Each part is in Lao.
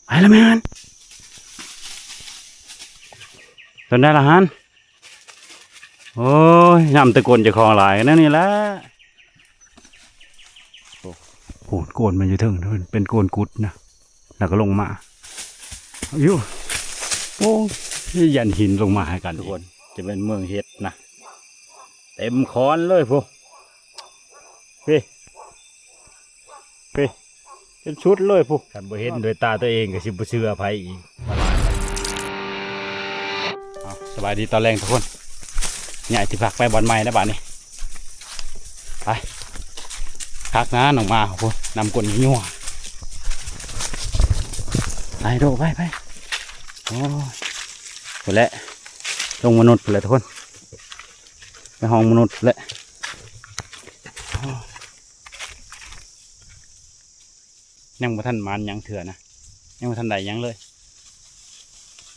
ໄປລະແມ່ນ ຕົນໃດລະຫັ້ນ. ໂອ້ຍ ຍາມແຕ່ກົ້ນເຈົ້າຂອງຫຼາຍແນວນີ້ແຫຼະ. ໂອ້ ໂອ້ ໂກນມັນຢູ່ເທິງ ເປັນໂກນກຸດນະ ແລ້ວກໍລົງມາຢູ່. ໂອ້ ຢ້ານຫີນລົງມາໃຫ້ກັນ. ທຸກຄົນ ຈະເປັນເມືອງເຫັດນະ ເຕັມຄອນເລີຍພຸ້ນ ພີ້ ພີ້ ເປັນຊຸດເລີຍພຸ້ນ. ຄັນບໍ່ເຫັນດ້ວຍຕາຕົວເອງກໍຊິບໍ່ເຊື່ອໃຜອີກ. ເອົາ ສະບາຍດີຕອນແລງທຸກຄົນ ຍ້າຍທີ່ພັກໄປບ່ອນໃໝ່ແລ້ວບາດນີ້. ໄປ ພັກນະນ້ອງໝາພຸ້ນ ນຳກົ້ນຍົວໆ. ໄປໂດ ໄປ ໄປ. ໂອ້ຍ ພຸ້ນແຫຼະ ລົງມະນຸດພຸ້ນແຫຼະທຸກຄົນ ໄປຫ້ອງມະນຸດພຸ້ນແຫຼະ. ຍັງບໍ່ທັນໝານຫຍັງເທື່ອນະ ຍັງບໍ່ທັນໄດ້ຫຍັງເລີຍ.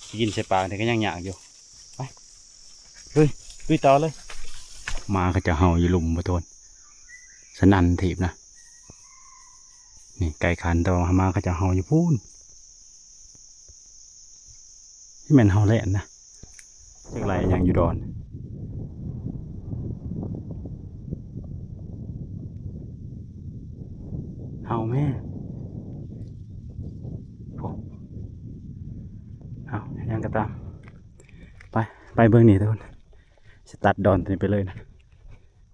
ຊິກິນໃສ່ປາກນີ້ກໍຍັງຍາກຢູ່. ໄປ ລຸຍ ລຸຍຕໍ່ເລີຍ. ໝາເຂົາເຈົ້າເຫົ່າຢູ່ລຸ່ມບໍ່ໂທນ ສະໜັ່ນຖີບນະ. ນີ້ໄກຄັນ ແຕ່ວ່າໝາເຂົາເຈົ້າເຫົ່າຢູ່ພຸ້ນ. ນີ້ແມ່ນເຮົາແລ່ນນະ ຈັກໄລ່ຫຍັງຢູ່ດອນ ເຫົ່າແມ່. ໂອ້ ເອົາ ຫຍັງກໍຕາມ ໄປ ໄປເບິ່ງນີ້ທຸກຄົນ ຊິຕັດດອນຕົວນີ້ໄປເລີຍນະ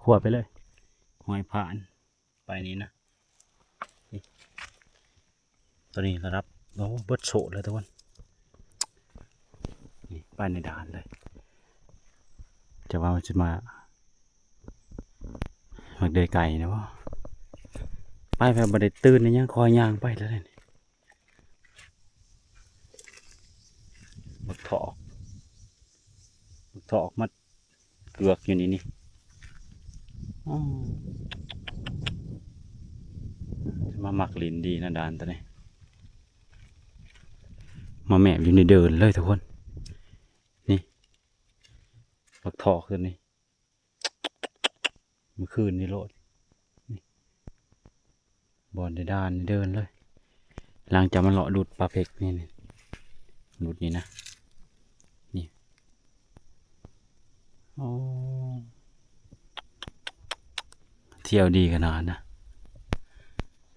ຂົວໄປເລີຍ ຫ້ອຍຜ່ານ ໄປນີ້ນະ ນີ້ ຕົວນີ້ລະດັບ ໂອ້ ເບິດໂສດເລີຍທຸກຄົນ. ນີ້ໄປໃນດ່ານເລີຍ ຈະວ່າມັນຊິມາ ມັກເດີນໄກນະບໍ່ ໄປແບບບໍ່ໄດ້ຕື່ນອີຫຍັງ ຄ່ອຍຍ່າງໄປແລ້ວນີ້. ບັກຖອກ ບັກຖອກມັນ ເກືອກຢູ່ນີ້ນີ້. ອໍ ມາມັກຫຼິ້ນດີນະດ່ານຕົວນີ້ ມາແມບຢູ່ໃນເດີ່ນເລີຍທຸກຄົນ. ນີ້ ບັກຖອກຕົວນີ້ ມື້ຄືນນີ້ໂລດ ນີ້ ບ່ອນໃນດ່ານໃນເດີ່ນເລີຍ. ຫຼັງຈາກມັນເລາະດູດປາເພັກນີ້ ນີ້ ດູດນີ້ນະ ນີ້ ໂອ້ ທ່ຽວດີຂະໜາດນະ.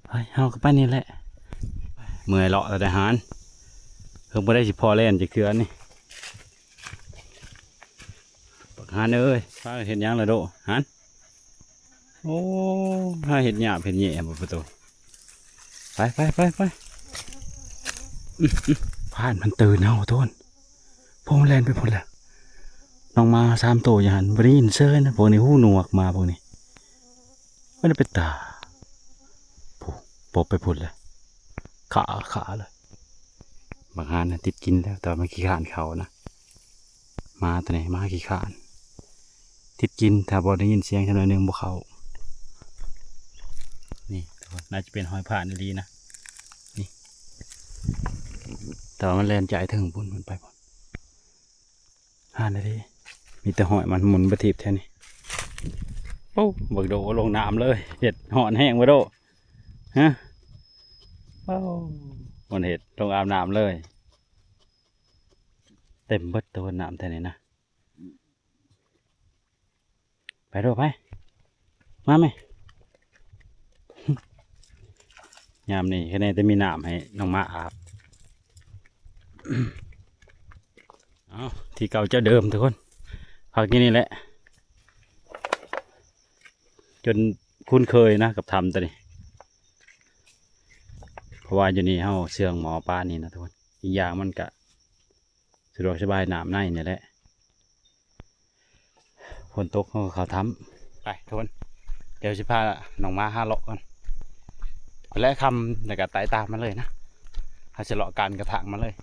ໄປ ເຮົາກໍໄປນີ້ແຫຼະ ເມື່ອຍເລາະແຕ່ຫານ ເພິ່ນບໍ່ໄດ້ຊິພໍແລ່ນຈັກເທື່ອນີ້. ບັກຫານເອີຍ ພາເຮັດຫຍັງລະໂດ ຫານ. ໂອ້ ພາເຮັດຫຍ້າເຮັດແຫຍ່ບໍ່ປະຕູ. ໄປ ໄປ ໄປ ໄປ. ອື ອື ພານມັນຕື່ນເຮົາໂຕນ ພວກມັນແລ່ນໄປພຸ້ນແລ້ວ. ນ້ອງໝາສາມໂຕຢູ່ຫັ້ນ ບໍ່ໄດ້ຍິນເຊີຍນະ ພວກນີ້ຫູໜວກໝາພວກນີ້. ມັນໄດ້ໄປຕາ ໂອ້ ປົບໄປພຸ້ນແລ້ວ ຂາ ຂາເລີຍ. ບັກຫານນະຕິດກິນແລ້ວ ແຕ່ວ່າມັນຂີ້ຄ້ານເຂົ້ານະ ໝາຕົວນີ້ ໝາຂີ້ຄ້ານ ຕິດກິນ ຖ້າບໍ່ໄດ້ຍິນສຽງຈັກໜ້ອຍໜຶ່ງບໍ່ເຂົ້າ. ນີ້ທຸກຄົນ ໜ້າຈະເປັນຮອຍຜ່ານອີ່ຫຼີນະ ນີ້ ແຕ່ວ່າມັນແລ່ນຈາຍເທິງພຸ້ນ ມັນໄປພຸ້ນ. ຫານເດ້ ມີແຕ່ຫອຍມັນໝຸນບໍ່ທີບແທ້ນີ້. ໂອ້ ບັກໂດລົງນ້ຳເລີຍ ເຮັດຮ້ອນແຮງບໍ່ໂດ ຮະ? ໂອ້ ມັນເຮັດລົງອາບນ້ຳເລີຍ ເຕັມເບິດໂຕນ້ຳແທ້ນີ້ນະ. ໄປໂດ ໄປ ມາແມ່. ຍາມນີ້ຄະແນນແຕ່ມີນ້ຳໃຫ້ນ້ອງໝາອາບ. ເອົາ ທີ່ເກົ່າເຈົ້າເດີມທຸກຄົນ ພັກຢູ່ນີ້ແຫຼະ ຈົນຄຸ້ນເຄີຍນະກັບຖ້ຳຕົວນີ້ ເພາະວ່າຢູ່ນີ້ເຮົາເຊື່ອງໝໍປານນີ້ນະທຸກຄົນ. ອີກຢ່າງມັນກະ ສະດວກສະບາຍນ້ຳໃນນີ້ແຫຼະ ຝົນຕົກເຮົາກໍເຂົ້າຖ້ຳ. ໄປທຸກຄົນ ດຽວຊິພານ້ອງໝາຫາເລາະກ່ອນ ແລະຄ່ຳແລ້ວກໍໄຕ່ຕາມມາເລີຍນະ ເຮົາຊິເລາະການກະຖາງມາເລີຍ.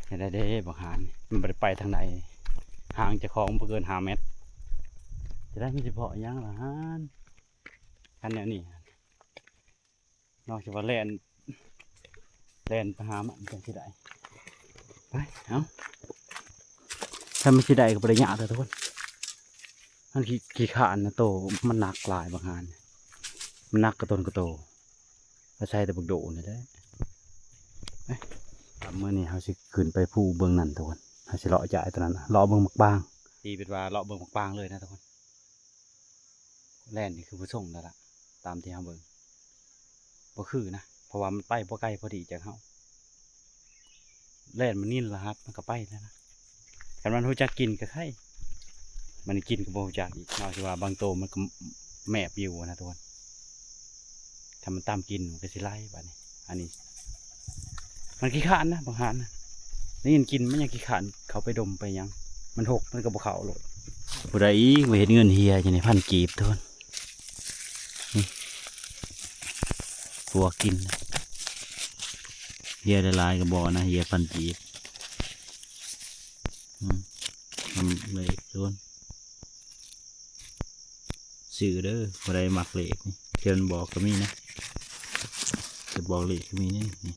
ເຮັດໄດ້ເດ້ບັກຫານ ມັນບໍ່ໄດ້ໄປທາງໃດ ຫ່າງຈາກຂອງບໍ່ເກີນຫ້າແມັດ. ຈະໄດ້ມັນຊິເພາະຫຍັງລະຫານ ຄັນແນວນີ້ ນອກຈາກວ່າແລ່ນ ແລ່ນໄປຫາມັນຈັ່ງຊິໄດ້. ໄປ ເອົາ ຖ້າມັນຊິໄດ້ກໍບໍ່ໄດ້ຍາກເດີທຸກຄົນ. ມັນຂີ້ ຂີ້ຄ້ານນະໂຕ ມັນໜັກຫຼາຍບັກຫານ ມັນໜັກກະຕົນກະໂຕ. ກໍໃສ່ແຕ່ບັກໂດນີ້ແຫຼະ. ໄປ ມື້ນີ້ເຮົາຊິຂຶ້ນໄປພູເບື້ອງນັ້ນທຸກຄົນ. ເຮົາຊິເລາະຈາຍຕົວນັ້ນ ເລາະເບິ່ງໝາກບາງ. ຕີເປັນວ່າເລາະເບິ່ງໝາກບາງເລີຍນະທຸກຄົນ. ແລ່ນນີ້ຄືບໍ່ສົ່ງແລ້ວລະ ຕາມທີ່ເຮົາເບິ່ງ ບໍ່ຄືນະ ເພາະວ່າມັນໄປບໍ່ໄກພໍດີຈາກເຮົາ. ແລ່ນມັນຍິນລະຫັດມັນກໍໄປແລ້ວນະ. ຄັນມັນຮູ້ຈັກກິນກໍໄຄ, ມັນກິນກໍບໍ່ຮູ້ຈັກອີກເນາະ. ຄືວ່າບາງໂຕມັນກໍແມບຢູ່ນະທຸກຄົນ. ຖ້າມັນຕາມກິນມັນກໍຊິໄລ່ບາດນີ້. ອັນນີ້ມັນຂີ້ຄ້ານນະ ບາງຫານນະ ໄດ້ຍິນກິນມັນຍັງຂີ້ຄ້ານເຂົ້າໄປດົມໄປຫຍັງ. ມັນຫົກມັນກໍບໍ່ເຂົ້າໂລດ. ຜູ້ໃດອີກມາເຮັດເງິນເຮ່ຍຢູ່ໃນພັນກີບທຸກຄົນ. ນີ້ ປົວກິນ ເຮ່ຍຫຼາຍໆກໍບໍ່ນະ ເຮ່ຍພັນກີບ. ອືມ ນຳເລີຍທຸກຄົນ. ຊື້ເດີ ຜູ້ໃດມັກເລກນີ້ ທີ່ມັນບອກກໍມີນະ ຈະບອກເລກກໍມີນີ້. ນີ້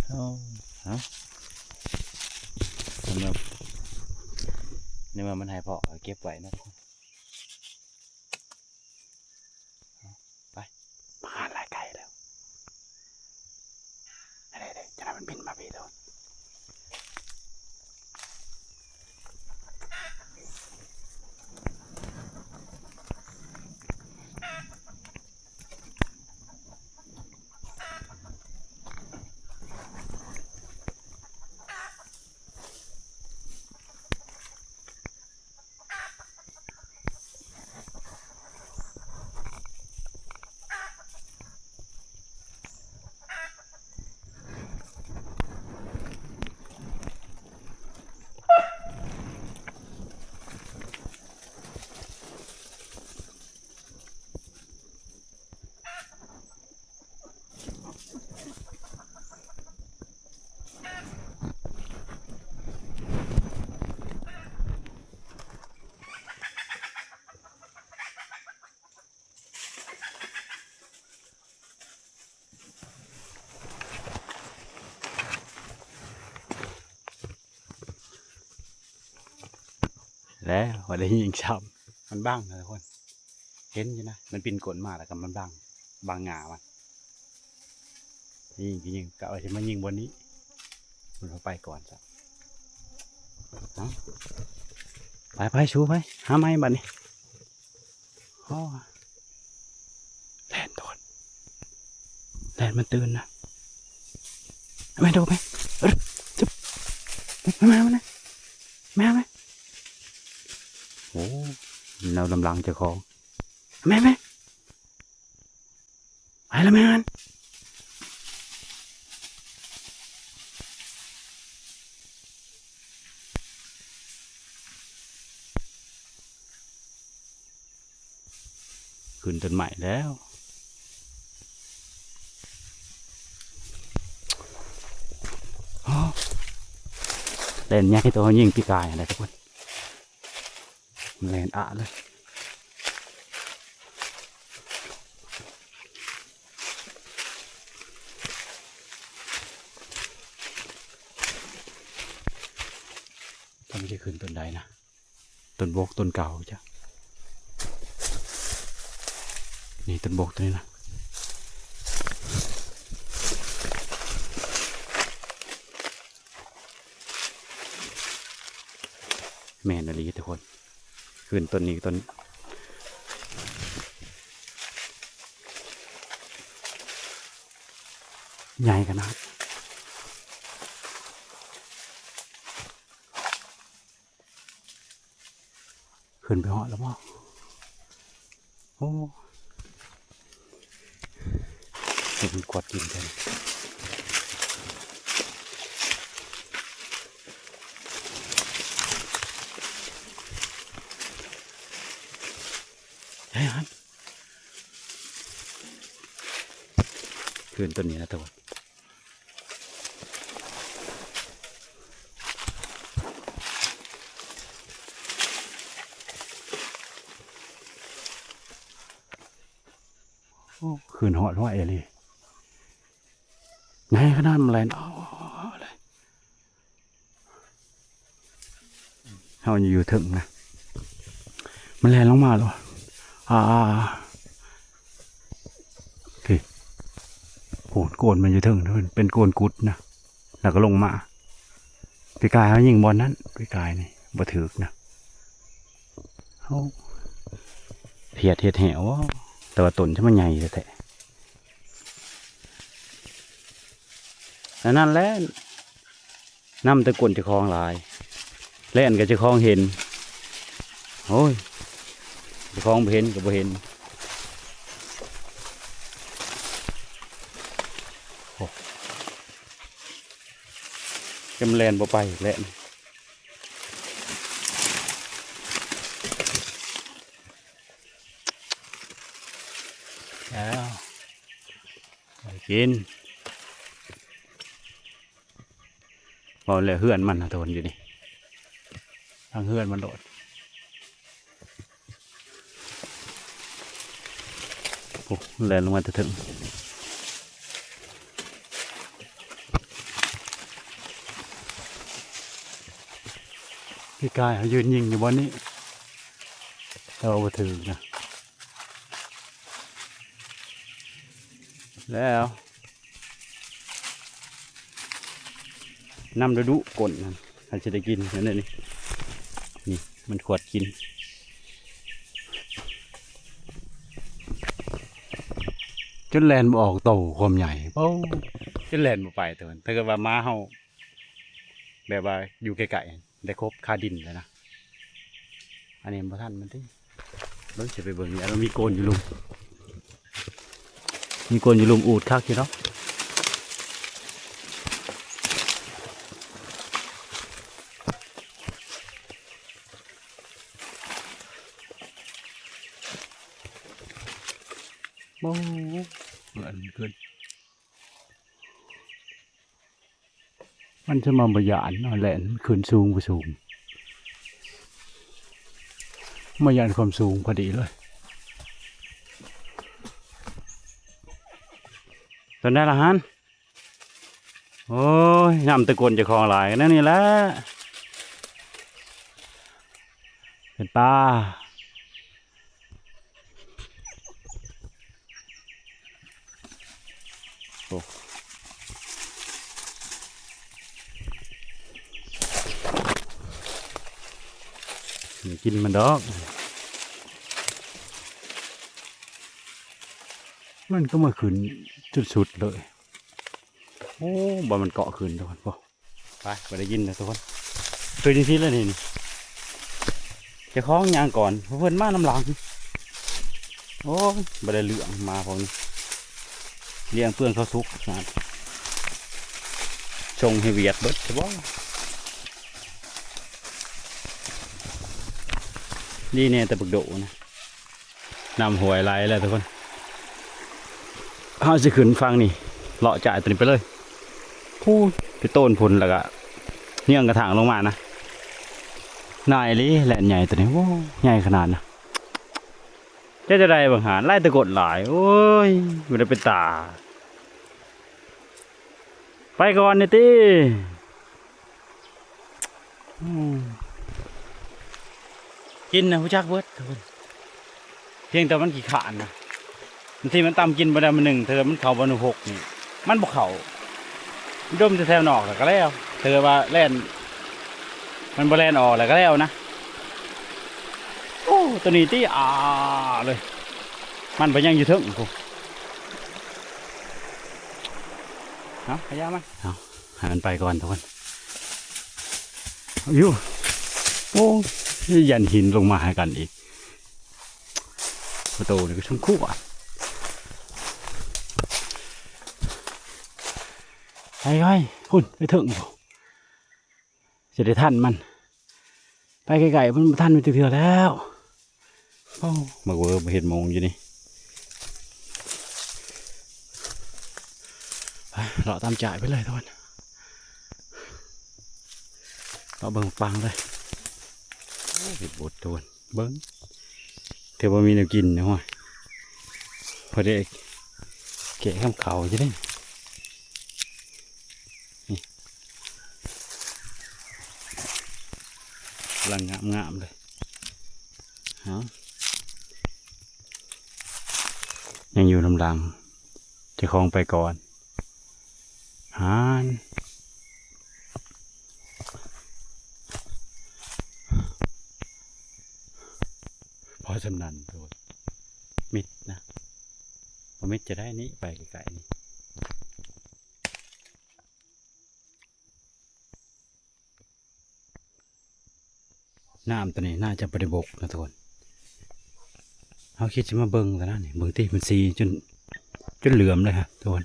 ເອົາ ເອົາ ສຳລັບ ໃນເມື່ອມັນໃຫ້ພໍ່ກໍເກັບໄວ້ນະ. ໄປ ມາຫານຫຼາຍໄກແລ້ວ. ເດ້ໆ ຈັ່ງນັ້ນມັນບິນມາພີ້ໂລດ. ແລ້ວບໍ່ໄດ້ຍິງຊ້ຳ. ມັນບັງນະທຸກຄົນ ເຫັນຢູ່ນະ ມັນປິ່ນກົ້ນມາແລ້ວກໍມັນບັງ ບັງຫຍ້າມັນ. ຍິງກໍຍິງ ກະວ່າຊິມາຍິງບ່ອນນີ້ ມັນເອົາໄປກ່ອນຊະ. ເອົາ ໄປໆ ສູ້ໄປ ຫາໃໝ່ບາດນີ້. ໂອ້ ແລ່ນໂດດ ແລ່ນມັນຕື່ນນະ. ແມ່ນໂດດໄປ ເອີ ຈຶບ ແມ່ນ ແມ່ນ ແມ່ນ ແມ່ນ. ໂອ້ ແນວນຳຫຼັງເຈົ້າຂອງ ແມ່ນ ແມ່ນ. ໄປລະແມ່ນ ຂຶ້ນຕົ້ນໄມ້ແລ້ວ. ໂອ້ ແລ່ນໃຫຍ່ ໂຕເຮົາຍິງປີກາຍຫັ້ນແຫຼະທຸກຄົນ. ແລ່ນອະເລີຍ ຈັກມັນຊິຂຶ້ນຕົ້ນໃດນະ ຕົ້ນບົກຕົ້ນເກົ່າຈ້ະ. ນີ້ຕົ້ນບົກໂຕນີ້ນະ ແມ່ນອີ່ຫຼີທຸກຄົນ. ຂຶ້ນຕົ້ນນີ້ ຕົ້ນໃຫຍ່ຂະໜາດ. ຂຶ້ນໄປຮອດແລ້ວບໍ່? ໂອ້ ເຫັນມັນກວາດກິນເລີຍ. ເຮີ້ຍ ຂຶ້ນຕົ້ນນີ້ນະທຸກຄົນ. ໂອ້ ຂຶ້ນຮອດຫ້ວຍອີ່ຫຼີ ໃຫຍ່ຂະໜາດ ມັນແລ່ນ ເຮົາຢູ່ເທິງນະ ມັນແລ່ນລົງມາແລ້ວ. ອ່າ ໂກນມັນຢູ່ເທິງ ເປັນໂກນກຸດນະ ແລ້ວກໍລົງມາ. ປີກາຍເຮົາຍິງບ່ອນນັ້ນ ປີກາຍນີ້ບໍ່ຖືກນະ. ເຮົາພຽດເຮັດແຫ້ວ ແຕ່ວ່າຕົ້ນຈະມາໃຫຍ່ແທ້ໆ. ອັນນັ້ນແຫຼະ ນຳແຕ່ກົ້ນເຈົ້າຂອງຫຼາຍ ແລ່ນກໍເຈົ້າຂອງເຫັນ. ໂອ້ຍ ເຈົ້າຂອງບໍ່ເຫັນກໍບໍ່ເຫັນ. ໂອ້ ຈະມາແລ່ນບໍ່ໄປອີກແຫຼະ. ແລ້ວ ໄປກິນ. ເວົ້າແລ້ວເຮືອນມັນນະ ໂຕນຢູ່ນີ້ ທາງເຮືອນມັນໂລດ. ໂອ້ ແລ່ນລົງມາແຕ່ເທິງ. ປີກາຍເຮົາຢືນຍິງຢູ່ບ່ອນນີ້ ແຕ່ວ່າບໍ່ຖືກນະ. ແລ້ວ ນຳດຸໆກົ້ນຫັ້ນ ໃຜຊິໄດ້ກິນອັນນີ້ ນີ້ມັນຂວດກິນ ຈົນແລ່ນບໍ່ອອກໂຕ ຄວາມໃຫຍ່ ໂອ້ ຈົນແລ່ນບໍ່ໄປໂຕນ. ຖ້າເກີດວ່າໝາເຮົາ ແບບວ່າຢູ່ໃກ້ໆ ໄດ້ຄົບຄາດິນແລ້ວນະ. ອັນນີ້ບໍ່ທັນມັນຕິ ເບິ່ງ ຊິໄປເບິ່ງ ອັນມັນມີໂກນຢູ່ລຸ່ມ ມີໂກນຢູ່ລຸ່ມ ອູດຄັກຢູ່ເນາະ. ໂອ້ ອັນນີ້ຂຶ້ນ ມັນຈະມາບໍ່ຢ້ານເນາະ ແລ່ນຂຶ້ນສູງບໍ່ສູງ ມາຢ້ານຄວາມສູງພໍດີເລີຍ. ຕົນໃດລະຫັ້ນ? ໂອ້ຍ ນຳແຕ່ກົ້ນເຈົ້າຂອງຫຼາຍ ແນວນີ້ແຫຼະ ເປັນປາ. ໂອ້ ນີ້ກິນມັນດອກ ມັນກໍມາຂຶ້ນຈຸດສຸດເລີຍ. ໂອ້ ບໍ່ ມັນເກາະຂຶ້ນທຸກຄົນ ໂອ້ ໄປ ບໍ່ໄດ້ກິນແລ້ວທຸກຄົນ ຄືຈັ່ງຊີ້ແລ້ວນີ້ ເຈົ້າຂອງຍ່າງກ່ອນ ເພິ່ນມານຳຫຼັງ. ໂອ້ຍ ບໍ່ໄດ້ເລື່ອງ ໝາພວກນີ້ ລ້ຽງເປືອງເຂົ້າສຸກ ສົ່ງໃຫ້ຫວຽດເບິດຊະບໍ. ດີແນ່ແຕ່ບັກໂດນະ ນ້ຳຫ້ວຍໄຫຼແລ້ວທຸກຄົນ ເຮົາຊິຂຶ້ນຝັ່ງນີ້ ເລາະຈາຍຕົວນີ້ໄປເລີຍ ພຸ້ນ ໄປໂຕນພຸ້ນ ແລ້ວກະເຍືອງກະຖາງລົງມານະ. ນາຍອີ່ຫຼີ ແລ່ນໃຫຍ່ຕົວນີ້ ໂອ້ ໃຫຍ່ຂະໜາດນະ. ເຈົ້າຈະໄດ້ບັງຫານ ຫຼາຍແຕ່ກົດຫຼາຍ ໂອ້ຍ ບໍ່ໄດ້ເປັນຕາ. ໄປກ່ອນນີ້ຕິ. ອືມ ກິນນະ ຮູ້ຈັກເບິດທຸກຄົນ ພຽງແຕ່ມັນຂີ້ຄ້ານນະ. ບາງທີມັນຕຳກິນບໍ່ໄດ້ ມື້ໜຶ່ງເທື່ອມັນເຂົ້າບໍ່ໜູຫົກນີ້ ມັນບໍ່ເຂົ້າ ດົມແຕ່ແຖວນອກແລ້ວກໍແລ້ວ ເທື່ອວ່າແລ່ນ ມັນບໍ່ແລ່ນອອກແລ້ວກໍແລ້ວນະ. ໂອ້ ຕົວນີ້ຕິ ອາ ເລີຍ ມັນໄປຍັງຢູ່ເທິງພຸ້ນ. ເອົາ ຂະຫຍາມັນ ເອົາ ໃຫ້ມັນໄປກ່ອນທຸກຄົນ ຢູ່. ໂອ້ ຢ້ານຫີນລົງມາໃຫ້ກັນອີກ ປະຕູນີ້ກໍຊຸ່ມຂົ້ວ ໄປໄວ ພຸ້ນ ໄປເທິງ ຊິໄດ້ທັນມັນ ໄປໄກໆ ມັນບໍ່ທັນມັນຈັກເທື່ອແລ້ວ. ໂອ້ ບັກເວີ ບໍ່ເຫັນໂມງຢູ່ນີ້ ໄປ ເລາະຕາມຈາຍໄປເລີຍທຸກຄົນ ເລາະເບິ່ງປັງເລີຍ. ໂອ້ ເຫັດບົດທຸກຄົນ ເບິ່ງ ຖືວ່າມີແນວກິນນະ ໂອ້ຍ ພໍໄດ້ແກະຄຳເຂົ້າຢູ່ເດ້. ນີ້ ກຳລັງງາມໆ ເລີຍ ເອົາ ຍັງຢູ່ນຳຫຼັງ ເຈົ້າຂອງໄປກ່ອນ. ຫານ ພໍສຳນັ້ນໂຕ ມິດນະ ບໍ່ມິດຈະໄດ້ນີ້ ໄປໄກໆນີ້. ນ້ຳໂຕນີ້ໜ້າຈະບໍ່ໄດ້ບົກນະທຸກຄົນ. ເຮົາຄິດຊິມາເບິ່ງຊະນະນີ້ ເບິ່ງຕິ ມັນສີຈົນ ຈົນເຫຼືອມເລີຍຮະທຸກຄົນ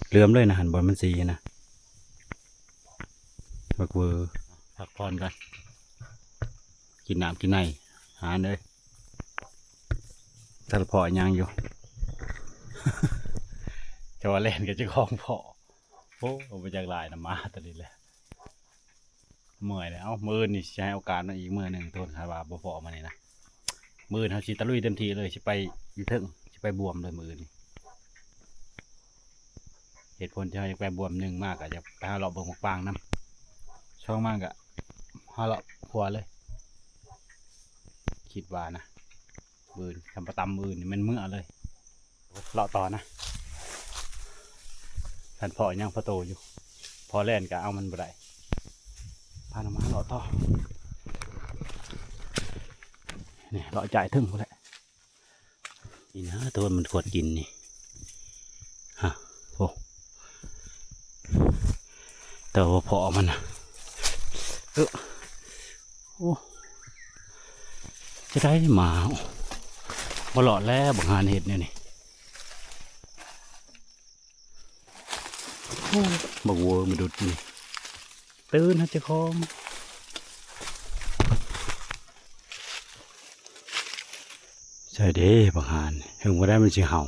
ເຫຼືອມເລີຍນະ ຫັ້ນບ່ອນມັນສີນະ. ບັກເວີ ພັກຜ່ອນກ່ອນ ກິນນ້ຳກິນໃນ ຫານເອີຍ. ຖ້າລະເພາະຫຍັງຢູ່ ແຕ່ວ່າແລ່ນກັບເຈົ້າຂອງເພາະ. ໂອ້ ບໍ່ຢາກຫຼາຍນຳໝາໂຕນີ້ແຫຼະ ເມື່ອຍແລ້ວ. ມື້ອື່ນນີ້ຊິໃຫ້ໂອກາດມັນອີກມື້ໜຶ່ງ ໂຕນ ຄັນວ່າບໍ່ພໍມານີ້ນະ. ມື້ອື່ນເຮົາຊິຕະລຸຍເຕັມທີ່ເລີຍ ຊິໄປຢູ່ເທິງ ຊິໄປບວມເລີຍມື້ອື່ນນີ້. ເຫດຜົນທີ່ເຮົາຢາກໄປບວມ ໜຶ່ງມາກະຢາກໄປຫາເລາະເບິ່ງໝາກປາງນຳ ສອງມາກະຫາເລາະຂົວເລີຍ ຄິດວ່ານະ. ມື້ອື່ນ ຄັນບໍ່ຕຳມື້ອື່ນນີ້ແມ່ນເມືອເລີຍ. ເລາະຕໍ່ນະ ຄັນພໍຍັງພໍໂຕຢູ່ ພໍແລ່ນກໍເອົາມັນບໍ່ໄດ້ ພານ້ອງມາເລາະຕໍ່. ນີ້ເລາະຈ່າຍເທິງພຸ້ນແຫຼະ. ນີ້ນະ ໂຕນມັນຂວດກິນນີ້ ຮະ ໂອ້ ແຕ່ວ່າພໍມັນນະ ເອີ ໂອ້ ຈະໄດ້ໝາ ບໍ່ລອດແລ້ວ ບັກຫານເຮັດແນວນີ້. ໂອ້ ບັກເວີມະດຸດນີ້ ຕື່ນຫາເຈົ້າຂອງ. ໃຊ່ເດ້ບັກຫານ ເຖິງບໍ່ໄດ້ມັນຊິເຫົ່າ.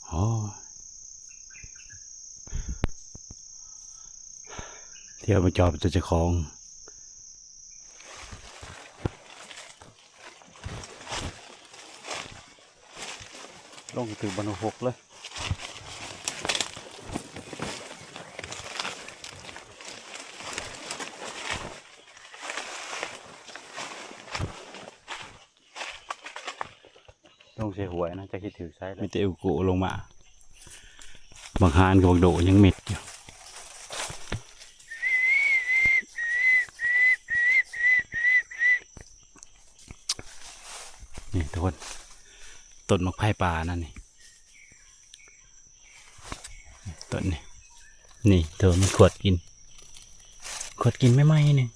ໂອ້ຍ ທ່ຽວມາຈອບແຕ່ເຈົ້າຂອງ. ລົງຖືກບັນຫົກເລີຍ ລົງໃສ່ຫ້ວຍນະ ຈັກຊິຖືກໃສແລ້ວ ມີແຕ່ເອວໂກະລົງມາ. ບັກຫານກັບບັກໂດະຍັງເມັດຢູ່. ນີ້ທຸກຄົນ ຕົ້ນໝາກໄຜ່ປ່ານັ້ນນີ້ ຕົ້ນນີ້ ນີ້ໂຕມັນຂວດກິນ ຂວດກິນໃໝ່ໆ ນີ້.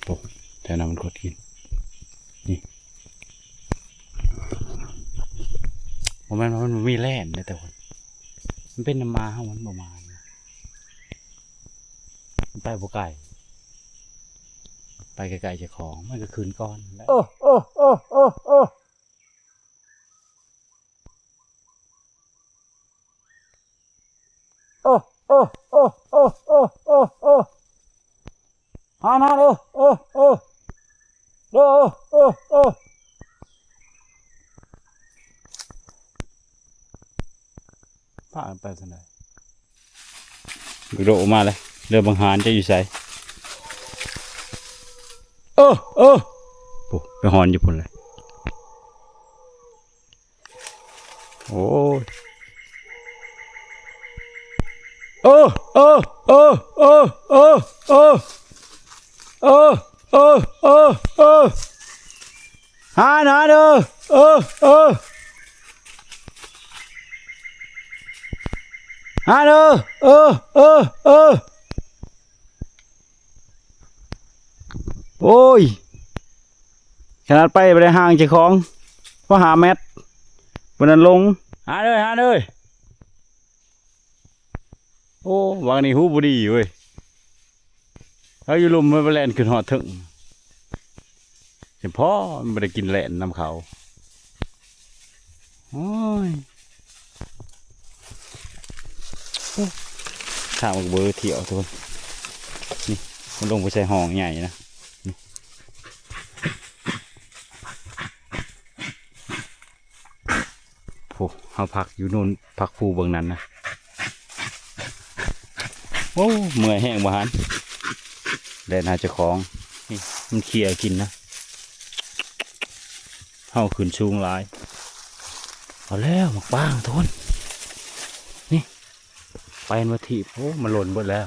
ໂອ້ ແຖວນັ້ນມັນຂວດກິນ ນີ້ ບໍ່ແມ່ນວ່າມັນບໍ່ມີແລ່ນເດ້ ແຕ່ວ່າມັນເປັນນຳໝາເຮົາ ມັນບໍ່ມາ ມັນໄປບໍ່ໄກ ໄປໃກ້ໆເຈົ້າຂອງ ມັນກໍຄືນກ່ອນແຫຼະ. ໂອ້ ໂອ້ ໂອ້ ໂອ້ ໂອ້ ໂອ້ ໂອ້ ໂອ້ ໂອ້ ໂອ້ ໂອ້ ໂອ້ ຫັ້ນໆ ໂອ້ ໂອ້ ໂອ້ ໂອ້ ໂອ້ ໂອ້ ໂອ້ ພາກັນໄປທາງໃດ? ໂດດອອກມາເລີຍ ເດີບັງຫານ ເຈົ້າຢູ່ໃສ? ເອີ ເອີ ໂອ້ ໄປຫອນຢູ່ພຸ້ນເລີຍ. ໂອ້ຍ ເອີ ເອີ ເອີ ຫານ ຫານ ເອີ ເອີ ເອີ ຫານ ເອີ ເອີ ເອີ ເອີ. ໂອ້ຍ ຂະໜາດໄປບໍ່ໄດ້ຫ່າງເຈົ້າຂອງ ພໍຫ້າແມັດ ບາດນັ້ນລົງ ຫາເອີຍ ຫາເອີຍ. ໂອ້ ຫວ່າງນີ້ຮູ້ບໍ່ດີເວີຍ ເຮົາຢູ່ລຸ່ມ ມັນໄປແລ່ນຂຶ້ນຮອດເທິງ ສະເພາະມັນບໍ່ໄດ້ກິນແລ່ນນຳເຂົາ. ໂອ້ຍ ໂອ້ ທາງບັກເບີທ່ຽວທຸກຄົນ ນີ້ ມັນລົງໄປໃສ່ຮ່ອງໃຫຍ່ນະ ນີ້ ໂອ້ ເຮົາພັກຢູ່ໂນ່ນ ພັກພູເບື້ອງນັ້ນນະ. ໂອ້ ເມື່ອຍແຮງບໍ່ຫານ ແລ່ນຫາເຈົ້າຂອງ ນີ້ມັນເຄຍກິນນະ. ເຮົາຂຶ້ນສູງຫຼາຍ ເອົາແລ້ວໝາກປາງທຸກຄົນ ໄປໝົດທີບ. ໂອ້ ມັນຫຼົ່ນເບິດແລ້ວ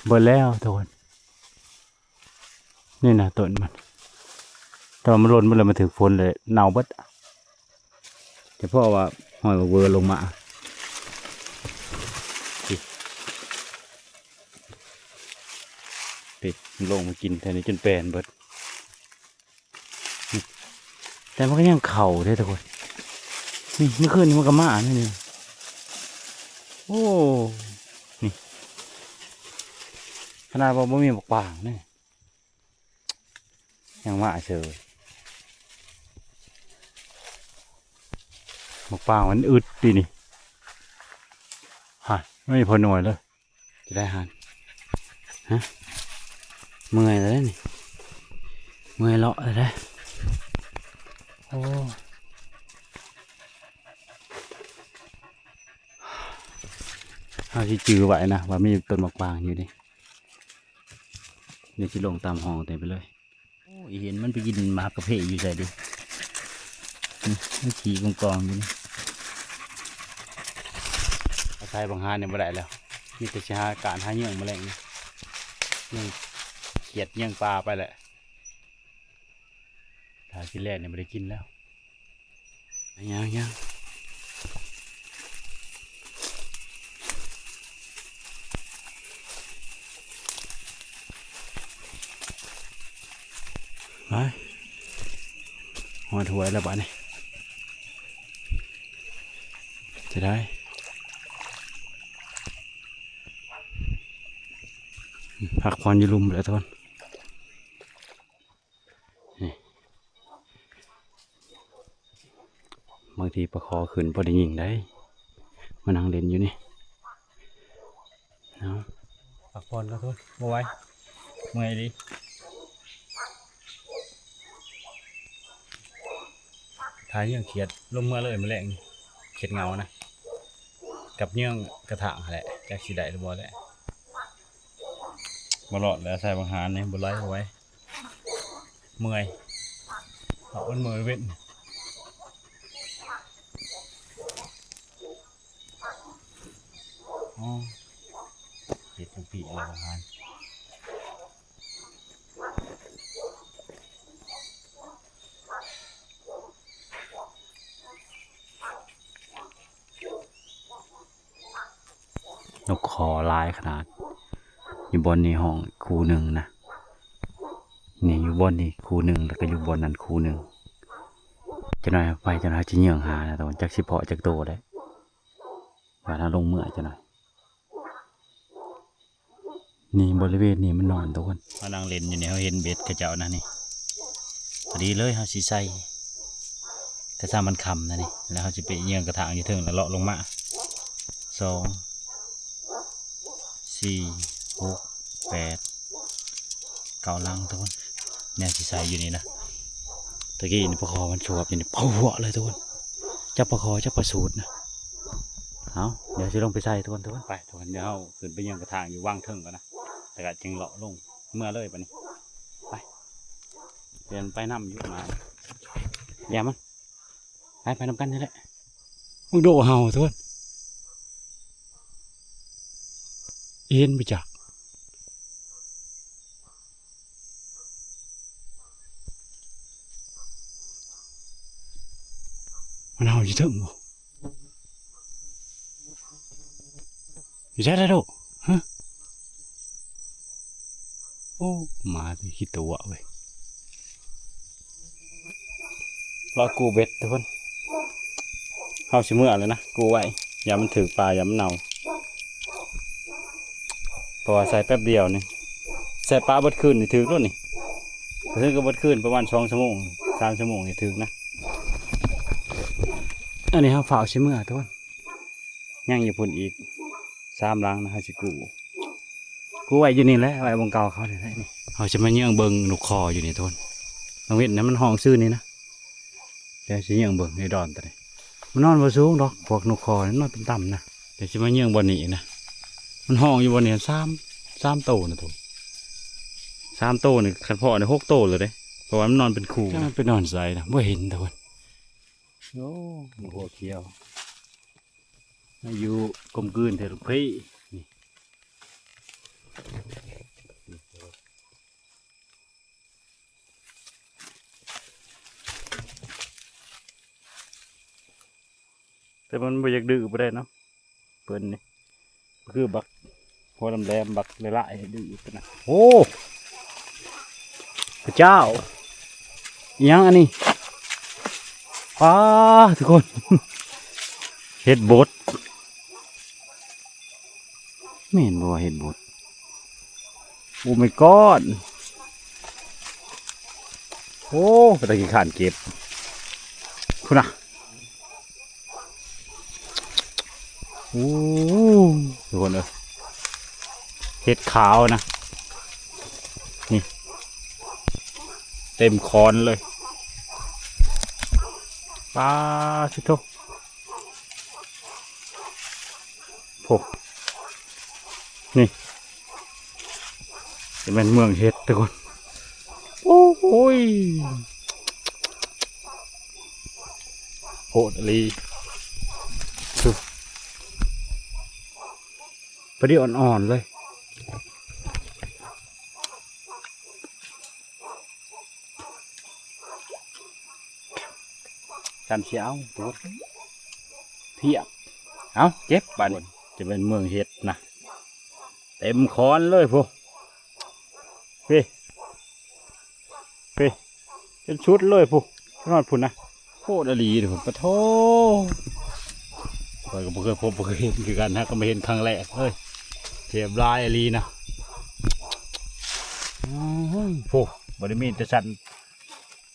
ເບິດແລ້ວທຸກຄົນ. ນີ້ນະຕົ້ນມັນ ແຕ່ວ່າມັນຫຼົ່ນເບິດແລ້ວ ມັນຖືກຝົນເລີຍເນົ່າເບິດ. ຈະເພາະວ່າຮອຍບັກເວີລົງມາ ຕິດລົງມາກິນແຖວນີ້ຈົນແປນເບິດ. ນີ້ ແຕ່ມັນກໍຍັງເຂົ້າເດ້ທຸກຄົນ. ນີ້ ມື້ຄືນນີ້ມັນກໍມານີ້ ນີ້. ໂອ້ ນີ້ ຂະໜາດວ່າບໍ່ມີໝາກປາງນີ້ ຍັງມາເສີຍ. ໝາກປາງມັນອຶດຕິນີ້ ຮະ ບໍ່ມີພໍໜ່ວຍເລີຍ. ຈະໄດ້ຫັ້ນ ຮະ ເມື່ອຍແລ້ວເດ້ນີ້ ເມື່ອຍເລາະແລ້ວເດ້. ໂອ້ ເຮົາຊິຈື່ໄວ້ນະ ວ່າມີຕົ້ນໝາກປາງຢູ່ນີ້ ດຽວຊິລົງຕາມຮ່ອງເຕັມໄປເລີຍ. ໂອ້ ອີເຫັນມັນໄປກິນໝາກກະເພຢູ່ໃສເດ? ນີ້ ມັນຂີ້ກອງໆຢູ່ນີ້. ອາໄສບັງຫານນີ້ບໍ່ໄດ້ແລ້ວ ມີແຕ່ຊິຫາການຫາເຫຍື່ອງມາແລງນີ້ ເຫຍື່ອງຂຽດເຫຍື່ອງປາໄປແຫຼະ. ຖ້າຊິແລ່ນນີ້ບໍ່ໄດ້ກິນແລ້ວ. ຍັງໆ ໄປ ຮອດຫ້ວຍແລ້ວບາດນີ້ ຈະໄດ້ພັກຜ່ອນຢູ່ລຸ່ມແລ້ວທຸກຄົນ. ນີ້ ບາງທີປາຄໍຂຶ້ນບໍ່ໄດ້ຍິງໄດ໋ ມານັ່ງຫຼິ້ນຢູ່ນີ້. ເອົາ ພັກຜ່ອນກ່ອນທຸກຄົນ ບໍ່ໄຫວ ເມື່ອຍອີ່ຫຼີ. ຖ້າເຫຍື່ອງຂຽດລົງເມືອເລີຍມື້ແລງນີ້ ຂຽດເຫງົານະ ກັບເຫຍື່ອງກະຖາງຫັ້ນແຫຼະ ຈັກຊິໄດ້ຫຼືບໍ່ແຫຼະ. ບໍ່ລອດແລ້ວ ໃສ່ບັງຫານນີ້ບໍ່ໄຫຼ ບໍ່ໄຫວ ເມື່ອຍ ເອົາມັນເມື່ອຍເວັນ. ອໍ ເຮັດຈັ່ງຊີ້ແລ້ວບັງຫານ. ນົກຄໍຫຼາຍຂະໜາດ ຢູ່ບ່ອນນີ້ຫ້ອງຄູ່ໜຶ່ງນະ ນີ້ຢູ່ບ່ອນນີ້ຄູ່ໜຶ່ງ ແລ້ວກໍຢູ່ບ່ອນນັ້ນຄູ່ໜຶ່ງ. ຈັກໜ້ອຍໄປ ຈັກໜ້ອຍເຮົາຈະເຫຍື່ອງຫານະ ແຕ່ວ່າຈັກຊິເພາະຈັກໂຕໄດ້ ບາດເຮົາລົງເມືອຈັກໜ້ອຍ. ນີ້ ບໍລິເວນນີ້ມັນນອນທຸກຄົນ ມານັ່ງຫຼິ້ນຢູ່ນີ້ ເຮົາເຫັນເບັດເຂົາເຈົ້ານະນີ້ ພໍດີເລີຍ ເຮົາຊິໃສ່ ກະຊາມັນຄ່ຳນະນີ້ ແລ້ວເຮົາຊິໄປເຫຍື່ອງກະຖາງຢູ່ເທິງ ແລ້ວເລາະລົງມາ ສອງ ສີ່ ຫົກ ແປດ ເກົ້າຫຼັງທຸກຄົນ ແນວຊິໃສ່ຢູ່ນີ້ນະ. ຕະກີ້ນີ້ປາຄໍມັນສວບຢູ່ນີ້ ເປົາຫົວເລີຍທຸກຄົນ ຈັກປາຄໍຈັກປາສູດນະ. ເອົາ ດຽວຊິລົງໄປໃສ່ທຸກຄົນ ທຸກຄົນ ໄປທຸກຄົນ ດຽວເຮົາຂຶ້ນໄປເຫຍື່ອງກະຖາງຢູ່ວາງເທິງກ່ອນນະ ແລ້ວກະຈຶ່ງເລາະລົງເມືອເລີຍບາດນີ້. ໄປ ດຽວໄປນຳຢູ່ມາ ຢ່າມັນ ໄປ ໄປນຳກັນນີ້ແຫຼະ. ໂອ້ ໂດເຫົ່າທຸກຄົນ ເຫັນບໍ່ຈັກ ມັນເຫົ່າຢູ່ເທິງບໍ່? ຢູ່ໃສລະໂດ? ຮະ? ໂອ້ ໝາແຕ່ຂີ້ຕົວະເວີຍ. ລໍກູ້ເບັດທຸກຄົນ ເຮົາຊິເມືອແລ້ວນະ ກູ້ໄວ້ ຢ້ານມັນຖືກປາ ຢ້ານມັນເນົ່າ ເພາະວ່າໃສ່ແປັບດຽວນີ້ ໃສ່ປາເບິດຄືນນີ້ຖືກໂລດນີ້ ຄືກໍເບິດຄືນປະມານສອງຊົ່ວໂມງ ສາມຊົ່ວໂມງນີ້ຖືກນະ. ອັນນີ້ເຮົາຟ້າວຊິເມືອທຸກຄົນ ຍັງຢູ່ພຸ້ນອີກສາມຫຼັງນະ ເຮົາຊິກູ້ ກູ້ໄວ້ຢູ່ນີ້ແຫຼະ ໄວ້ບ່ອນເກົ່າເຂົານີ້ແຫຼະ. ນີ້ເຮົາຊິມາເຫຍື່ອງເບິ່ງນົກຄໍຢູ່ນີ້ທຸກຄົນ ກາງເວັນນະມັນຮ້ອງຊື່ນີ້ນະ. ດຽວຊິເຫຍື່ອງເບິ່ງໃນດອນຕົວນີ້ ມັນນອນບໍ່ສູງດອກ ພວກນົກຄໍນີ້ນອນຕ່ຳໆນະ. ດຽວຊິມາເຫຍື່ອງບ່ອນນີ້ອີກນະ ມັນຮ້ອງຢູ່ບ່ອນນີ້ສາມ ສາມໂຕນະທຸກ ສາມໂຕນີ້ ຄັນພໍ້ນີ້ຫົກໂຕແລ້ວເດ້ ເພາະວ່າມັນນອນເປັນຄູ່ນະ. ມັນໄປນອນໃສນະ ບໍ່ເຫັນທຸກຄົນ. ໂອ້ ຫົວຂຽວ. อายุกลมกลืนเถอะลูกพี่ นี่ แต่มันบ่อยากดื้อปานใดเนาะ เพิ่นนี่ คือบักหัวแหลมๆ บักหลายๆ ดื้อขนาด โอ้ พระเจ้า อิหยังอันนี้ อ้า ทุกคน เห็ดบด แม่นบ่ว่าเห็ดบด Oh my god โอ้ เป็นตาขี้ข้านเก็บ พุ้นน่ะ โอ้ ทุกคนเอ้ย เห็ดขาวนะ นี่ เต็มค้อนเลย ป๊าดโธ่ โอ้ นี่ จะเป็นเมืองเห็ดทุกคน โอ้ย โหดอีหลี ดู พอดีอ่อนๆ เลย คันสิเอา โพด เพียบ เอา เก็บบาดนี้ จะเป็นเมืองเห็ดนะ เต็มค้อนเลยพุ้น พี้ พี้ จนสุดเลยพุ้น จนฮอดพุ้นนะ โพดอีหลีพุ้น ปะโธ่ ข้อยก็บ่เคยพบบ่เคยเห็นคือกัน หากก็มาเห็นครั้งแรกเลย เจ็บหลายอีหลีนะ อื้อหือ พุ้น บ่ได้มีแต่สัน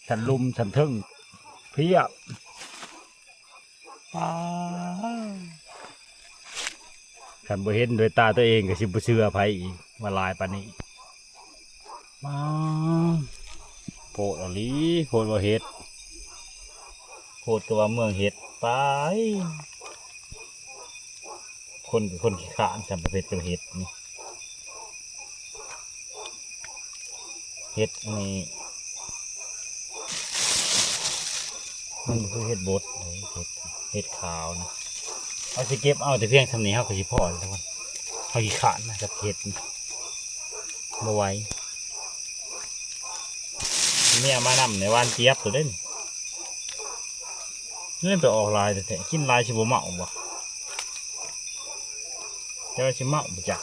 สันลุ่มสันเทิง เพียบ ป๊าด คันบ่เห็นด้วยตาตัวเองก็สิบ่เชื่อไผอีก ว่าหลายปานนี้ ป๊าด โพดอีหลี โพดว่าเห็ด โพดก็ว่าเมืองเห็ด ไป คนก็คนขี้คร้าน คันประเภทก็เห็ดนี่ เห็ดอันนี้ มันบ่คือเห็ดบดเด้ เห็ด เห็ดขาวนะ เฮาสิเก็บเอาแต่เพียงส่ำนี้ เฮาก็สิพอแล้วทุกคน เฮาขี้คร้านนะกับเห็ดนี่ บ่ไหว เมียมานำในหวานเจี๊ยบโตเด้นี่ นี่ไปออกหลายแท้ๆ กินหลายสิบ่เมาบ่ แต่ว่าสิเมาบ่จัก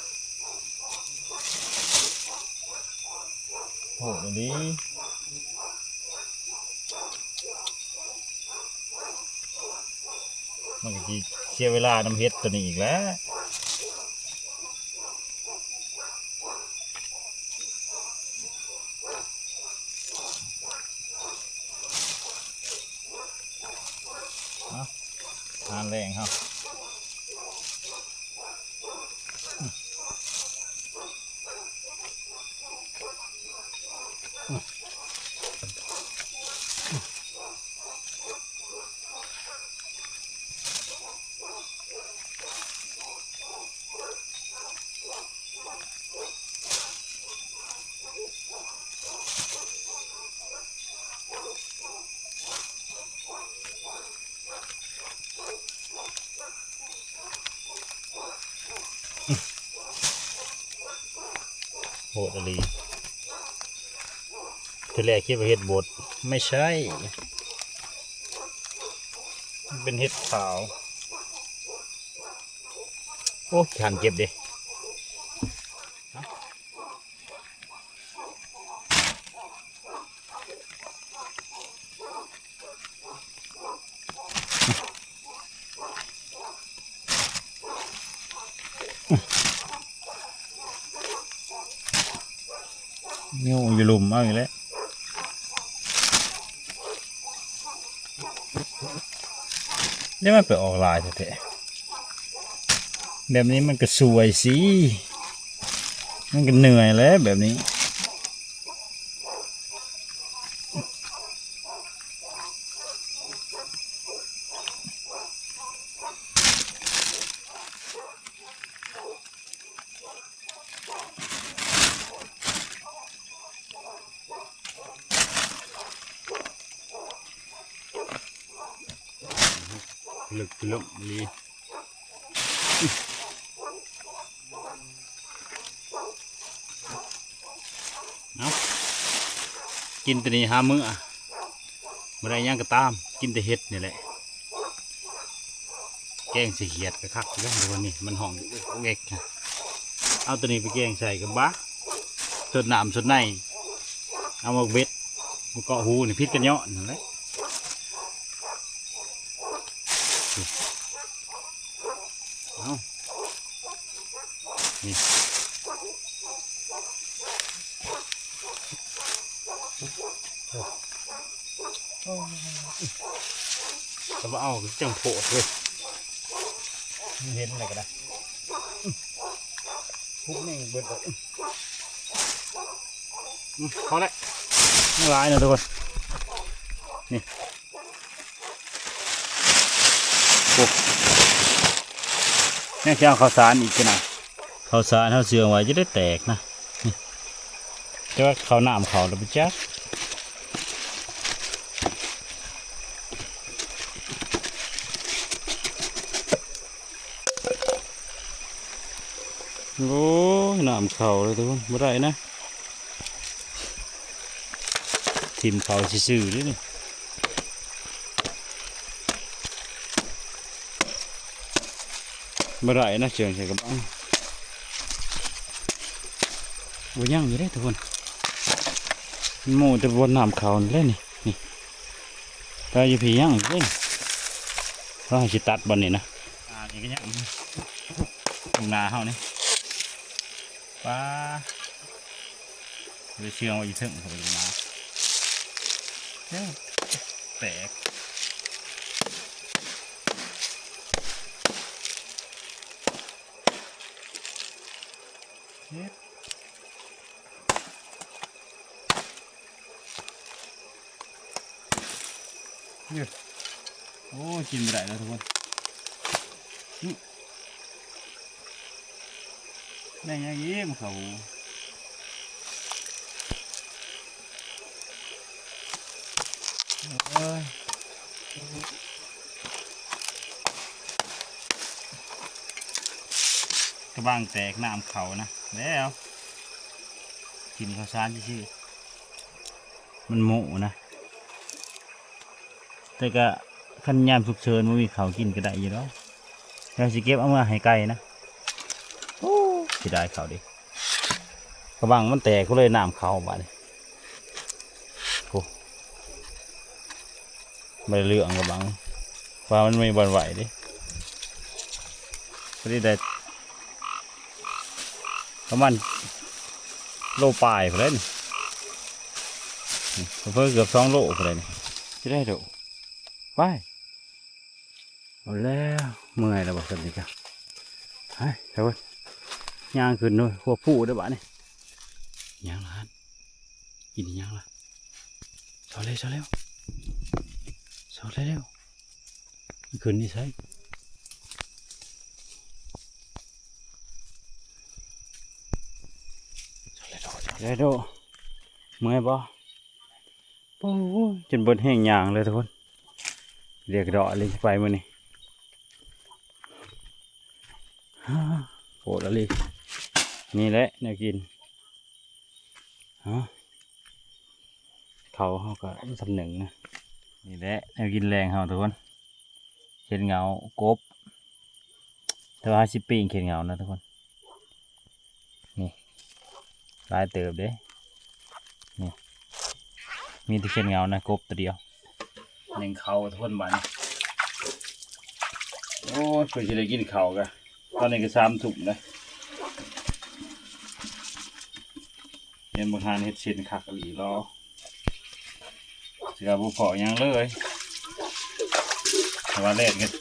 โหดอีหลี มันก็สิเสียเวลานำเห็ดตัวนี้อีกแหละ อาหารแลงเฮา โหดอีหลี ทีแรกคิดว่าเห็ดบด ไม่ใช่ มันเป็นเห็ดขาว โอ้ ขี้คร้านเก็บเด้ โย อยู่ลุ่มเอาอีกแล้ว แล้วมันไปออกหลายแท้ๆ แบบนี้มันก็สวยสิ มันก็เหนื่อยแล้วแบบนี้ ลึกลึกอีหลี ເອົາ ກິນແຕ່ນີ້ຫາເມືອ ບໍ່ໄດ້ຫຍັງກໍຕາມ ກິນແຕ່ເຫັດນີ້ແຫຼະ. ແກງໃສ່ຂຽດກໍຄັກຄືກັນ ແຕ່ວ່ານີ້ມັນຮ້ອງແວກໆ ເອົາໂຕນີ້ໄປແກງໃສ່ກັບບາ ສົດນ້ຳສົດໃນ ເອົາໝາກເບັດມາເກາະຫູນີ້ ຜິດກັນເຍາະນັ້ນແຫຼະ. ເອົາ ນີ້ ແຕ່ວ່າເອົາຈັ່ງໂພດເວີຍ ມັນເຫັນແລ້ວກໍໄດ້ ອື ທຸບນີ້ເບິດເລີຍ ອື ອື ພໍແລ້ວ ຍັງຫຼາຍນະທຸກຄົນ ນີ້ ໂອ້ ຍັງຊິເອົາເຂົ້າສານອີກຊັ້ນນະ ເຂົ້າສານເຮົາເຊື່ອງໄວ້ຈະໄດ້ແຕກນະ ນີ້ ແຕ່ວ່າເຂົ້ານ້ຳເຂົ້າແລ້ວບໍ່ຈັກ ໂອ້ຍ ນ້ຳເຂົ້າແລ້ວທຸກຄົນ ບໍ່ໄດ້ນະ ຖິ້ມເຂົ້າຊື່ໆເດ້ນີ້ ບໍ່ໄດ້ນະ ເຊື່ອງໃສ່ກະບັງ ບໍ່ຍັງຢູ່ເດ້ທຸກຄົນ ມັນໂມ້ແຕ່ບ່ອນນ້ຳເຂົ້ານັ້ນແຫຼະນີ້ ນີ້ ແຕ່ຢູ່ພີ້ຍັງເດ້ ເຮົາຊິຕັດບ່ອນນີ້ນະ ອ່າ ນີ້ກໍຍັງ ຂ້າງໜ້າເຮົານີ້ ປາ ໄປເຊື່ອງໄວ້ຢູ່ເທິງ ເຂົາບໍ່ລົງມາ ເອີ ແຕກ ເຮັດ ນີ້ ໂອ້ຍ ກິນບໍ່ໄດ້ແລ້ວທຸກຄົນ ອື ແມ່ນຫຍັງອີກ ມັນເຂົ້າຫູ ເອີຍ ກະບັງແຕກ ນ້ຳເຂົ້ານະ ແລ້ວ ກິນເຂົ້າສານຊື່ໆ ມັນໂມ້ນະ ແຕ່ກະຄັນຍາມສຸກເສີນບໍ່ມີເຂົ້າກິນກໍໄດ້ຢູ່ດອກ ແລ້ວຊິເກັບເອົາເມືອໃຫ້ໄກ່ນະ ໂອ້ ເສຍດາຍເຂົ້າເດ້ ກະບັງມັນແຕກ ກໍເລີຍນ້ຳເຂົ້າບາດນີ້ ໂອ້ ບໍ່ໄດ້ເລື່ອງກະບັງ ວ່າມັນມີບ່ອນໄວ້ເດ້ ພໍດີໄດ້ປະມານໂລປາຍພຸ້ນແຫຼະນີ້ ນີ້ ເພິ່ນເກືອບສອງໂລພຸ້ນແຫຼະນີ້ ຊິໄດ້ດອກ ໄປ ເອົາແລ້ວ ເມື່ອຍແລ້ວບໍ່ຊັ້ນນີ້ກະ ໄປ ໄປເບິ່ງ ຍ່າງຂຶ້ນໂລດ ຫົວພູເດີບາດນີ້ ຫຍັງລະຫັ້ນ ກິນອີຫຍັງລະ ຊອກເລັວ ຊອກເລັວ ຊອກເລັວ ມັນຂຶ້ນຢູ່ໃສ ຊອກເລັວ ຊອກເລັວ ເມື່ອຍບໍ່? ໂອ້ຍ ຈົນເບິດແຮງຍ່າງເລີຍທຸກຄົນ ເລກເດາະເລີຍໄປມື້ນີ້ ໂຫດອີ່ຫຼີ ນີ້ແຫຼະແນວກິນ ເອົາ ເຂົ້າເຮົາກໍສຳໜຶ່ງນະ ນີ້ແຫຼະແນວກິນແລງເຮົາທຸກຄົນ ເຮັດເຫງົາກົບ ແຕ່ວ່າເຮົາຊິປີ້ງເຂດເຫງົານະທຸກຄົນ ນີ້ ຫຼາຍເຕີບເດ້ ນີ້ ມີແຕ່ເຂດເຫງົານະ ກົບໂຕດຽວ ໜຶ້ງເຂົ້າທຸກຄົນບາດນີ້ ໂອ້ຍ ເພື່ອຊິໄດ້ກິນເຂົ້າກະ ຕອນນີ້ກະສາມທຸ່ມແລ້ວ ເຫັນບັກຫານເຮັດເສັ້ນຄັກອີ່ຫຼີເນາະ ເສືອບໍ່ພໍ້ຫຍັງເລີຍ ແຕ່ວ່າແລ່ນກັນ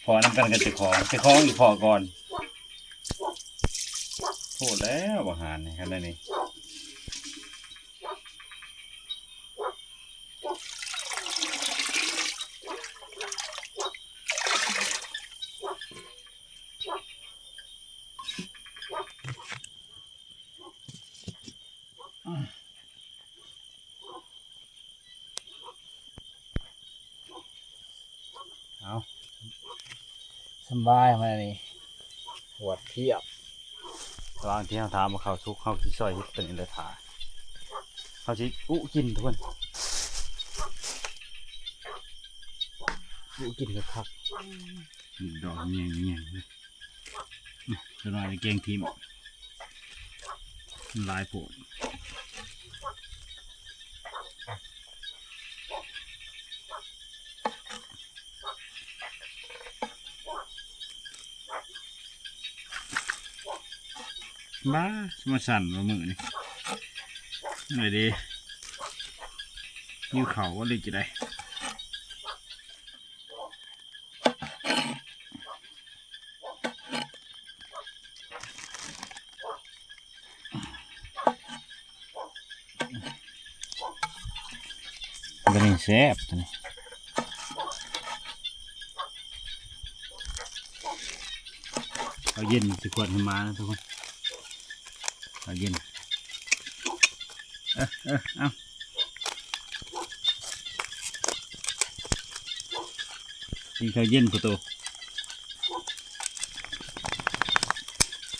ພໍ້ນຳກັນກັບເຈົ້າຂອງ ເຈົ້າຂອງອີກພໍ້ກ່ອນ ໂພດແລ້ວບັກຫານນີ້ ຄັນໄດ້ນີ້ ເອົາ ສະບາຍມານີ້ ຫວດພຽບ. ລະຫວ່າງທີ່ເຮົາຖ້າວ່າເຂົ້າສຸກ ເຮົາຊິຊອຍເຮັດຕົວນີ້ແຫຼະຖ້າ ເຮົາຊິອຸກິນທຸກຄົນ ອຸກິນຄັກໆ. ອືມ ດອກແຍງໆ ເລີຍ ອືມ ຕົວນ້ອຍແກງຖິ້ມ ມັນຫຼາຍໂພດ. ບ້າ ມາສັ່ນວ່າມື້ນີ້ ໄດ້ເດ້ ຫິວເຂົ້າບໍ່ ຫຼືຈັ່ງໃດ? ຕົວນີ້ແຊບ ຕົວນີ້ ເອົາເຢັນຊິຂວດໃຫ້ໝານະທຸກຄົນ ເອົາເຢັນ ເອີ ເອີ ເອົາ ກິນເຂົ້າເຢັນພຸ້ນໂຕ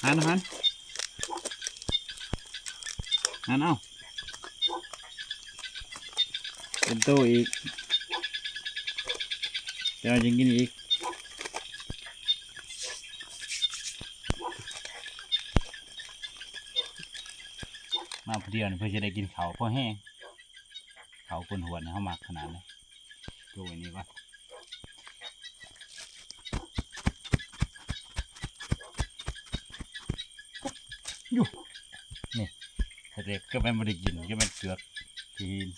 ຫັນ ຫັນ ຫັນ ເອົາ ເປັນໂຕອີກ ເຈົ້າຈຶ່ງກິນອີກ. ມາຜູ້ດຽວນີ້ເພື່ອຊິໄດ້ກິນເຂົ້າພໍແຮງ ເຂົ້າກົ້ນຫວດນີ້ເຮົາມັກຂະໜາດໃດ. ໂອ້ຍ ນີ້ວະ ຢູ່ ນີ້ ເລັກໆ ກໍແມ່ນບໍ່ໄດ້ກິນ ກໍແມ່ນເກືອກຂີ້ຫີນ.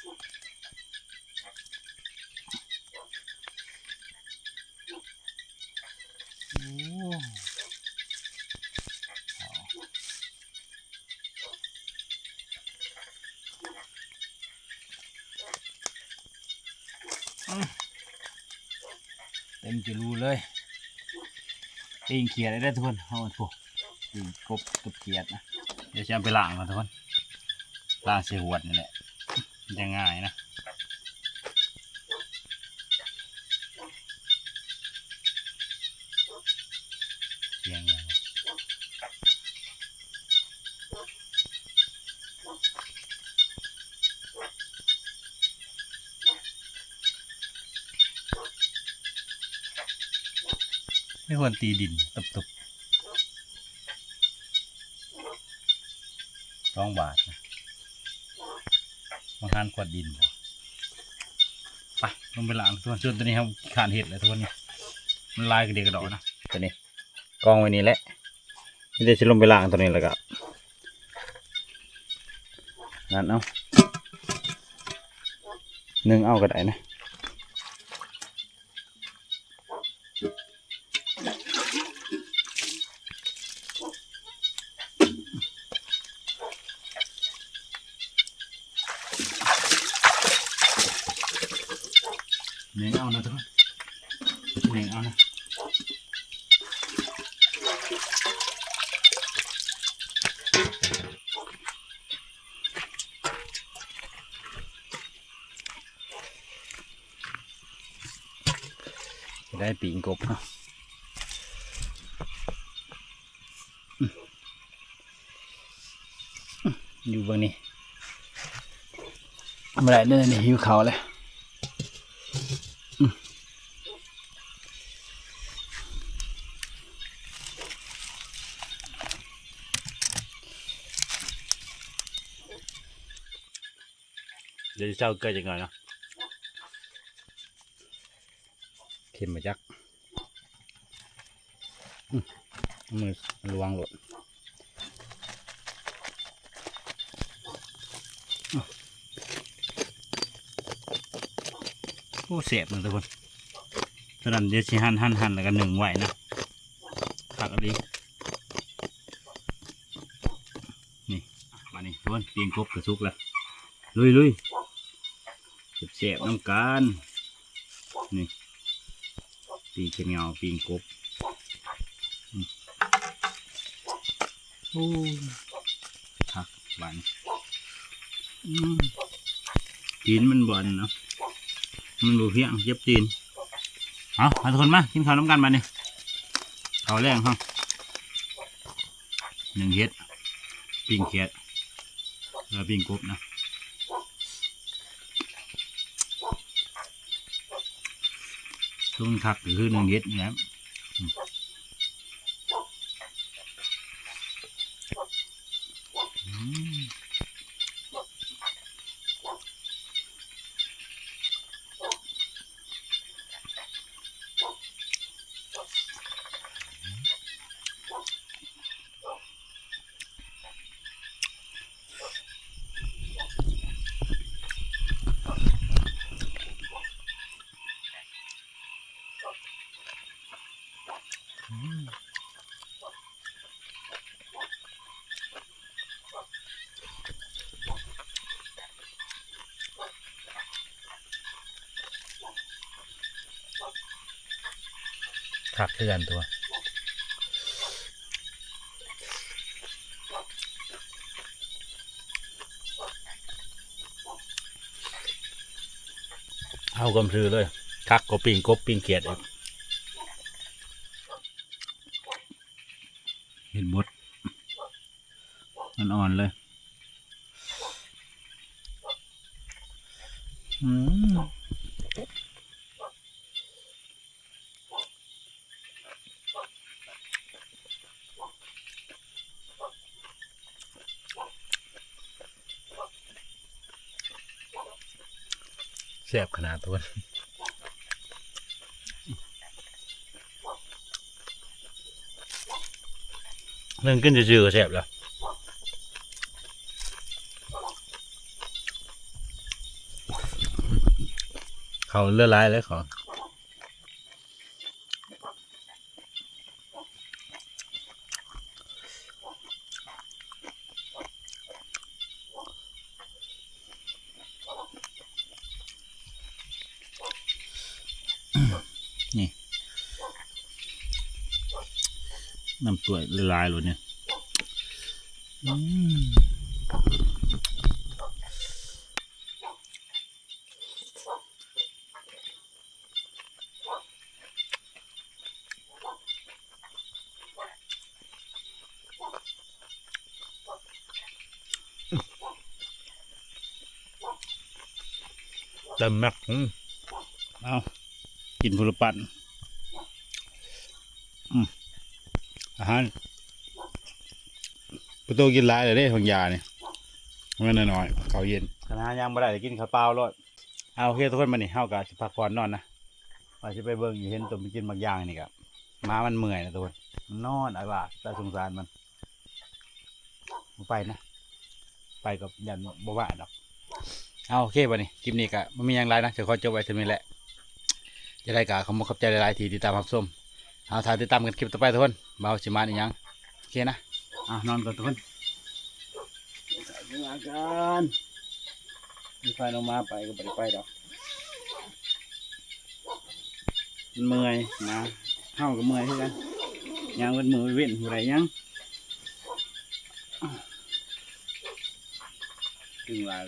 ໂອ້ ອືມ ເຕັມຈະລູເລີຍ ປີ້ງຂຽດໄດ້ເດີທຸກຄົນ ເຮົາ ໂອ້ ປີ້ງກົບກັບຂຽດນະ ດຽວຊິເອົາໄປລ້າງກ່ອນທຸກຄົນ ລ້າງໃສ່ຫວດນີ້ແຫຼະ ມັນຈະງ່າຍນະ. ສຽງຫຍັງວະ? ມີຄົນຕີດິນຕຸບໆ. ສອງບາດນະ ມາຫານຂວດດິນບໍ່? ໄປ ລົງໄປລ້າງ ສ່ວນ ສ່ວນຕົວນີ້ເຮົາຂີ້ຄ້ານເຮັດແລ້ວ ສ່ວນນີ້ມັນຫຼາຍກະເດກະດອນະ ຕົວນີ້ກອງໄວ້ນີ້ແຫຼະ ມີແຕ່ຊິລົງໄປລ້າງຕົວນີ້ ແລ້ວກະນັ້ນເອົາ ໜຶ້ງເອົາກະໄດ້ນະ. ແໜງເອົານະທຸກຄົນ ແໜງເອົານະ ໄດ້ປີ້ງກົບເນາະ. ຢູ່ເບິ່ງນີ້ ບໍ່ໄດ້ເດີນີ້ ຫິວເຂົ້າແລ້ວ. ດຽວຊິເຊົາເກືອຈັກໜ້ອຍເນາະ ເຄັມບໍ່ຈັກ. ອືມ ມືລວງໂລດ. ໂອ້ ແຊບນະທຸກຄົນ. ສະນັ້ນດຽວຊິຫັ່ນໆໆ ແລ້ວກໍໜຶ້ງໄວ້ນະ ຄັກອີ່ຫຼີ. ນີ້ ບາດນີ້ທຸກຄົນ ປີ້ງກົບກະສຸກແລ້ວ ລຸຍໆ ແຊບໆ ນຳກັນ. ນີ້ ປີ້ງເຂັດເຫງົາ ປີ້ງກົບ. ອືມ ໂອ້ ຄັກບາດນີ້. ອືມ ຕີນມັນບໍ່ອັນເນາະ ມັນບໍ່ພຽງ ເຈັບຕີນ. ເອົາ ມາທຸກຄົນ ມາກິນເຂົ້ານຳກັນບາດນີ້. ເຂົ້າແລງເຮົາ ໜຶ້ງເຫັດ ປີ້ງແກດ ແລ້ວປີ້ງກົບນະ. ຕົວມັນຄັກກໍຄືໜຶ້ງເຫັດນີ້ແຫຼະ. ອືມ ອືມ. ຄັກຄືກັນຕົວະ ເອົາຄວາມຊື່ເລີຍ ຄັກກວ່າປີ້ງກົບປີ້ງຂຽດອີກ. ເຫັດບົດ ອ່ອນໆເລີຍ. ອືມ ແຊບຂະໜາດ ທຸກຄົນ. ໜຶ້ງກິນຊື່ໆກໍແຊບແລ້ວ ເຂົ້າເຫຼືອຫຼາຍເລີຍເຂົ້າ. ນີ້ ນ້ຳຖ້ວຍຫຼາຍໆໂລດນີ້ ອືມ. ເຕັມແມັກ ອືມ ເອົາ ກິນພຸ້ນລະປັ້ນ ອືມ ອາຫານ ປະຕູກິນຫຼາຍແລ້ວເດ້ ຂອງຢານີ້ ແມ່ນໜ້ອຍໆ ເຂົ້າເຢັນ ຄັນຫາຫຍັງບໍ່ໄດ້ ໄດ້ກິນເຂົ້າເປົ່າໂລດ. ເອົາ ໂອເຄ ທຸກຄົນ ບັດນີ້ເຮົາກໍຊິພັກຜ່ອນນອນນະ ວ່າຊິໄປເບິ່ງຢູ່ ເຫັນຕົວມັນກິນໝາກຢາງນີ້ກໍ ໝາມັນເມື່ອຍນະ ທຸກຄົນ ມັນນອນອາລາດ ຕາສົງສານມັນ ບໍ່ໄປນະ ໄປກໍຢ້ານບໍ່ວ່າດອກ. ເອົາ ໂອເຄ ບັດນີ້ ຄລິບນີ້ກໍບໍ່ມີຫຍັງຫຼາຍນະ ຊິຂໍຈົບໄວ້ສ່ຳນີ້ແຫຼະ ຈັ່ງໃດກໍຂອບອົກຂອບໃຈຫຼາຍໆທີ່ຕິດຕາມຮັບຊົມ. ເອົາ ຖ້າຕິດຕາມກັນຄລິບຕໍ່ໄປ ທຸກຄົນ ວ່າເຮົາຊິມາອີ່ຫຍັງ. ໂອເຄນະ ອ່ະ ນອນກ່ອນທຸກຄົນ ເມື່ອຍກັນ ມີໄຟລົງມາໄປກໍບໍ່ໄດ້ໄປດອກ ມັນເມື່ອຍ ມາ ເຮົາກໍເມື່ອຍຄືກັນ ຍ່າງເບິດມື້ເວັ້ນບໍ່ໄດ້ຫຍັງ ຕຶງຫຼາຍ